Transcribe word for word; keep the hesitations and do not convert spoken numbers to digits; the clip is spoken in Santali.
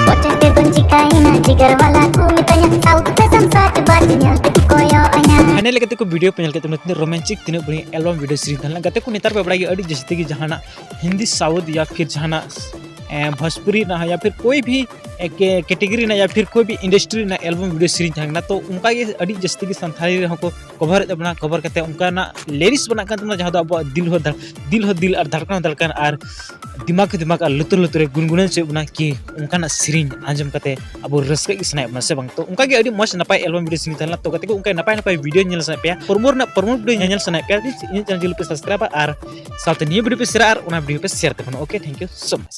ᱯᱚᱪᱟᱛᱮ ᱵᱚᱱ ᱪᱤᱠᱟᱭᱮᱱᱟ ᱡᱤᱜᱟᱨ ᱣᱟᱞᱟ ᱠᱚ ᱢᱮᱛᱟᱧᱟ, South fashion ᱥᱟᱡᱽ ᱵᱟᱡᱽ ᱧᱮᱞ ᱛᱮᱠᱚ ᱠᱚᱭᱚᱜ ᱟᱹᱧᱟ᱾ ᱯᱷᱟᱭᱱᱟᱞ ᱞᱮᱠᱟᱛᱮ ᱠᱚ ᱵᱷᱤᱰᱤᱭᱳ ᱯᱮ ᱧᱮᱞ ᱠᱮᱫ ᱛᱟᱵᱚᱱᱟ, ᱛᱤᱱᱟᱹᱜ ᱨᱳᱢᱟᱱᱴᱤᱠ, ᱛᱤᱱᱟᱹᱜ ᱵᱟᱹᱲᱤᱡ ᱮᱞᱵᱟᱢ ᱵᱷᱤᱰᱤᱭᱳ ᱥᱮᱨᱮᱧ ᱛᱟᱦᱮᱸ ᱞᱮᱱᱟ᱾ ᱜᱟᱛᱮ ᱠᱚ, ᱱᱮᱛᱟᱨ ᱯᱮ ᱵᱟᱲᱟᱭ ᱜᱮᱭᱟ, ᱟᱹᱰᱤ ᱡᱟᱹᱥᱛᱤ ᱜᱮ ᱡᱟᱦᱟᱱᱟᱜ ᱦᱤᱱᱫᱤ ᱥᱟᱣᱩᱛᱷ ᱭᱟ ᱯᱷᱤᱨ ᱡᱟᱦᱟᱱᱟᱜ ᱮ, ᱵᱷᱳᱡᱽᱯᱩᱨᱤ ᱨᱮᱱᱟᱜ ᱦᱚᱸ ᱭᱟ ᱯᱷᱤᱨ ᱠᱳᱭ ᱵᱷᱤ ᱮ, ᱠᱮ-, ᱠᱮᱴᱮᱜᱚᱨᱤ ᱨᱮᱱᱟᱜ ᱭᱟ ᱯᱷᱤᱨ ᱠᱳᱭ ᱵᱷᱤ ᱤᱱᱰᱟᱥᱴᱨᱤ ᱨᱮᱱᱟᱜ ᱮᱞᱵᱟᱢ ᱵᱷᱤᱰᱤᱭᱳ ᱥᱮᱨᱮᱧ ᱛᱟᱦᱮᱸ ᱠᱟᱱᱟ᱾ ᱛᱚ ᱚᱱᱠᱟ ᱜᱮ ᱟᱹᱰᱤ ᱡᱟᱹᱥᱛᱤ ᱜᱮ ᱥᱟᱱᱛᱷᱟᱞᱤ ᱨᱮᱦᱚᱸ ᱠᱚ ᱠᱚᱵᱷᱟᱨᱮᱫ ᱛᱟᱵᱚᱱᱟ, ᱠᱚᱵᱷᱟᱨ ᱠᱟᱛᱮ ᱚᱱᱠᱟᱱᱟᱜ ᱞᱤᱨᱤᱠᱥ ᱵᱮᱱᱟᱜ ᱠᱟᱱ ᱛᱟᱵᱚᱱᱟ ᱡᱟᱦᱟᱸ ᱫᱚ ᱟᱵᱚᱣᱟᱜ ᱫᱤᱞ ᱦᱚᱸ ᱫᱷᱟᱲ-, ᱫᱤᱞ ᱦᱚᱸ ᱫᱤᱞ ᱟᱨ ᱫᱷᱟᱲᱠᱟᱱ ᱦᱚᱸ ᱫᱷᱟᱲᱠᱟᱱ ᱟᱨ ᱫᱤᱢᱟᱜᱽ ᱦᱚᱸ ᱫᱤᱢᱟᱜᱽ ᱟᱨ ᱞᱩᱛᱩᱨ ᱞᱩᱛᱩᱨ ᱨᱮ ᱜᱩᱱᱜᱩᱱᱟᱹᱣ ᱦᱚᱪᱚᱭᱮᱫ ᱵᱚᱱᱟ ᱠᱤ ᱚᱱᱠᱟᱱᱟᱜ ᱥᱮᱨᱮᱧ ᱟᱸᱡᱚᱢ ᱠᱟᱛᱮ ᱟᱵᱚ ᱨᱟᱹᱥᱠᱟᱹ ᱜᱮ ᱥᱟᱱᱟᱭᱮᱫ ᱵᱚᱱᱟ, ᱥᱮ ᱵᱟᱝ? ᱛᱚ ᱚᱱᱠᱟ ᱜᱮ ᱟᱹᱰᱤ ᱢᱚᱡᱽ ᱱᱟᱯᱟᱭ ᱮᱞᱵᱟᱢ ᱵᱷᱤᱰᱤᱭᱳ ᱥᱮᱨᱮᱧ ᱛᱟᱦᱮᱸ ᱞᱮᱱᱟ᱾ ᱛᱚ ᱜᱟᱛᱮ ᱠᱚ, ᱚᱱᱠᱟ ᱱᱟᱯᱟᱭ ᱱᱟᱯᱟᱭ ᱵᱷᱤᱰᱤᱭᱳ ᱧᱮᱞ ᱥᱟᱱᱟᱭᱮᱫ ᱯᱮᱭᱟ, ᱯᱨᱚᱢᱳ ᱨᱮᱱᱟᱜ ᱯᱨᱚᱢᱳ ᱵᱷᱤᱰᱤᱭᱳ ᱧᱮᱞ ᱥᱟᱱᱟᱭᱮᱫ ᱯᱮᱭᱟ, please ᱤᱧᱟᱹᱜ ᱪᱮᱱᱮᱞ ᱡᱩᱫᱤ ᱯᱮ ᱥᱟᱵᱥᱠᱨᱟᱭᱤᱵᱟ ᱟᱨ ᱥᱟᱶᱛᱮ ᱱᱤᱭᱟᱹ ᱵᱷᱤᱰᱤᱭᱳ ᱯᱮ ᱥᱮᱭᱟᱨᱟ ᱟᱨ ᱚᱱᱟ ᱵᱷᱤᱰᱤᱭᱳ ᱯᱮ ᱥᱮᱭᱟᱨ ᱛᱟᱵᱚᱱᱟ᱾ OK, thank you so much.